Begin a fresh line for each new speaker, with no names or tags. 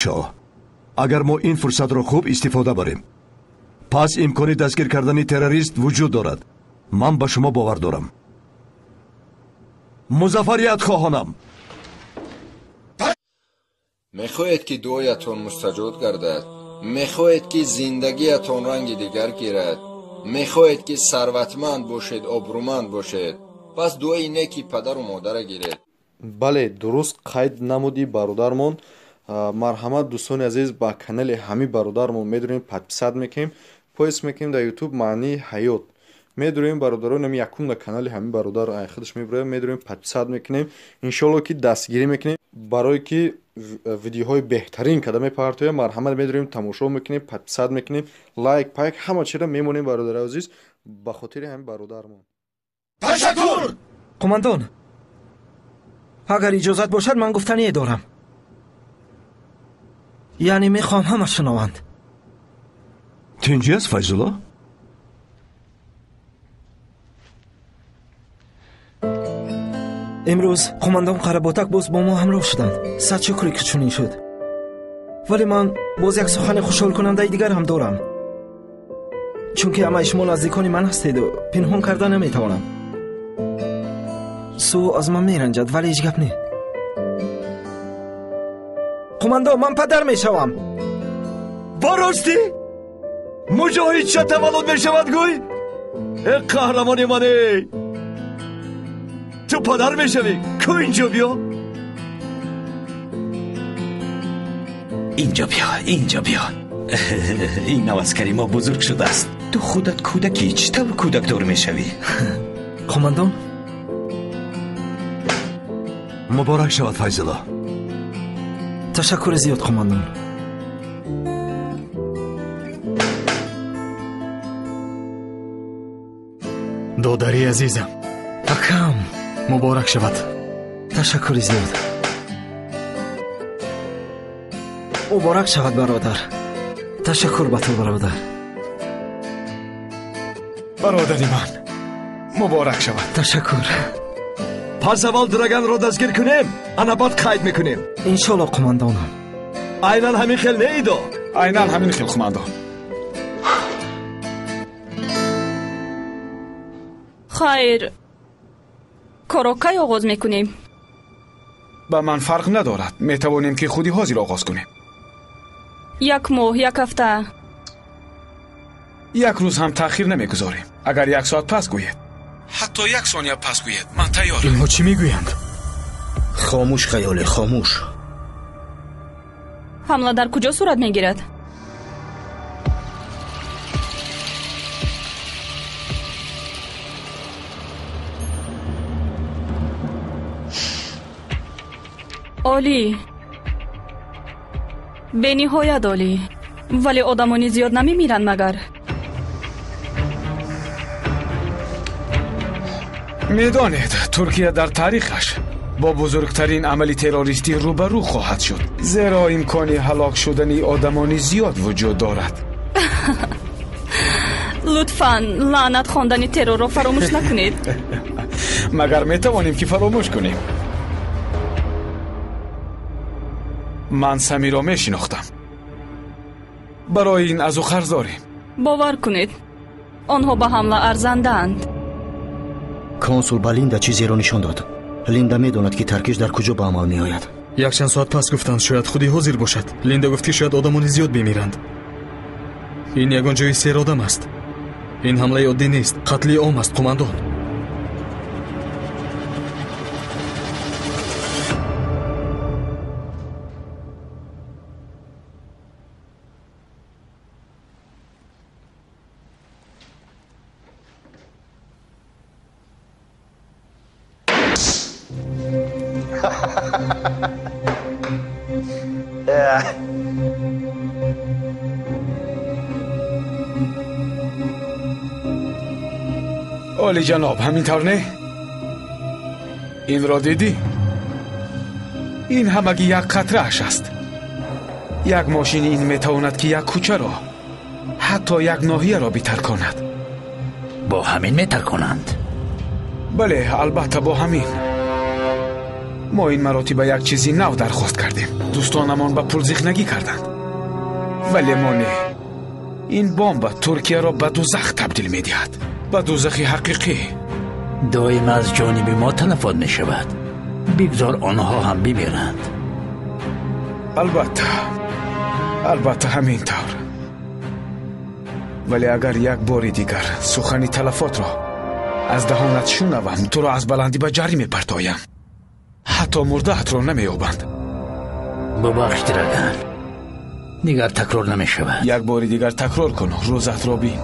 Шоҳ, агар мо ин фурсатро хуб истифода барем, пас имкони дастгир кардани террорист вуҷуд дорад. Ман ба шумо бовар дорам. Музаффарият хоҳонам.
Мехоҳед, ки дуоятон мустаҷоб гардад? Мехоҳед, ки зиндагиятон ранги дигар гирад? Мехоҳед, ки сарватманд бошед, обрӯманд бошед? Пас дуои неки падару модара гиред.
Бале, дуруст қайд намудӣ, бародармон. Марҳамат, дӯстони азиз, ба канали ҳамин бародармон медурем, подписать мекунем, поиск мекунем дар Ютуб «Маънии ҳаёт». Медурем, бародарон, ами якум дар канали ҳамин бародар худаш мебурем, медурем, подписать мекунем. Иншоалло, ки дастгирӣ мекунем, барое ки видеоҳои беҳтарин када мепартоям. Марҳамат, медурем, тамошо мекунем, подписать мекунем, лайк, пайк, ҳама чиро мемонем, бародари азиз, ба хотири ҳамин бародармон.
Ташаккур.
Қумандон, агар иҷозат бошад, ман гуфтание дорам, яъне мехоҳам ҳама шунаванд.
Тинҷӣ аст, Файзулло?
Имрӯз қумандон Қаработак боз бо мо ҳамроҳ шуданд. Сад шукре, ки чунин шуд. Вале ман боз як сухани хушҳолкунандаи дигар ҳам дорам, чунки ҳамаи шумо наздикони ман ҳастеду пинҳон карда наметавонам. Сӯ аз ман меранҷад, вале ҳеҷ гап не. Қумандон, ман падар мешавам.
Ба ростӣ, муҷоҳидча таваллуд мешавад, гӯй? Э, қаҳрамони мане, ту падар мешавӣ! Ку, инҷо биё.
Инҷо биё, инҷо биё. Ин наваскари мо бузург шудааст. Ту худат кӯдакӣ, чӣ тавр кӯдакдор мешавӣ?
Қумандон.
Муборак шавад, Файзулло.
Ташаккури зиёд, қумандон.
Додари азизам.
Акам.
Муборак шавад.
Ташаккури зиёд. Муборак шавад, бародар. Ташаккур ба ту, бародар.
Бародари ман, муборак шавад.
Ташаккур.
Пас аввал Драганро дастгир кунем, ана баъд қайд мекунем.
Иншолло, қумандонам.
Айнан ҳамин хел, не, Идо?
Айнан ҳамин хел, қумандон.
Хайр, корро кай оғоз мекунем?
Ба ман фарқ надорад, метавонем, ки худи ҳозир оғоз кунем.
Як моҳ, як ҳафта?
Як рӯз ҳам таъхир намегузорем. Агар як соат пас гӯед, ҳатто як сония пас гӯед, ман тайёрам.
Инҳо чӣ мегӯянд?
Хомӯш, Хаёле, хомӯш.
Ҳамла дар куҷо сурат мегирад? Олӣ, бениҳоят олӣ. Вале одамони зиёд намемиранд магар?
Медонед, Туркия дар таърихаш бо бузургтарин амали террористӣ рӯбарӯ хоҳад шуд, зеро имкони ҳалок шудани одамони зиёд вуҷуд дорад.
Лутфан, лаънат хондани террорро фаромӯш накунед.
Магар метавонем, ки фаромӯш кунем? Ман Самиро мешинохтам, барои ин аз ӯ қарз дорем.
Бовар кунед, онҳо ба ҳамла арзандаанд.
Консул ба Линда чизеро нишон дод. Линда медонад, ки таркиш дар куҷо ба амал меояд.
Якчанд соат пас гуфтанд, шояд худи ҳозир бошад. Линда гуфт, ки шояд одамони зиёд бемиранд. Ин ягон ҷои серодам аст. Ин ҳамлаи оддӣ нест, қатли ом аст, қумандон.
Олиҷаноб, ҳамин тавр не? Инро дидӣ? Ин ҳамагӣ як қатрааш аст. Як мошини ин метавонад, ки як кӯчаро, ҳатто як ноҳияро битарконад.
Бо ҳамин метарконанд?
Бале, албатта, бо ҳамин. Мо ин маротиба як чизи нав дархост кардем. Дӯстонамон ба пул зихнагӣ карданд, вале мо не. Ин бомба Туркияро ба дузах табдил медиҳад, ба дузахи ҳақиқӣ.
Доим аз ҷониби мо талафот мешавад. Бигзор онҳо ҳам бимиранд.
Албатта, албатта, ҳамин тавр. Вале агар як бори дигар сухани талафотро аз даҳонат шунавам, туро аз баландӣ ба ҷарӣ мепартоям. Ҳатто мурдаатро намеёбанд.
Бубахш, Драган, дигар такрор намешавад.
Як бори дигар такрор кун, рӯзатро бин.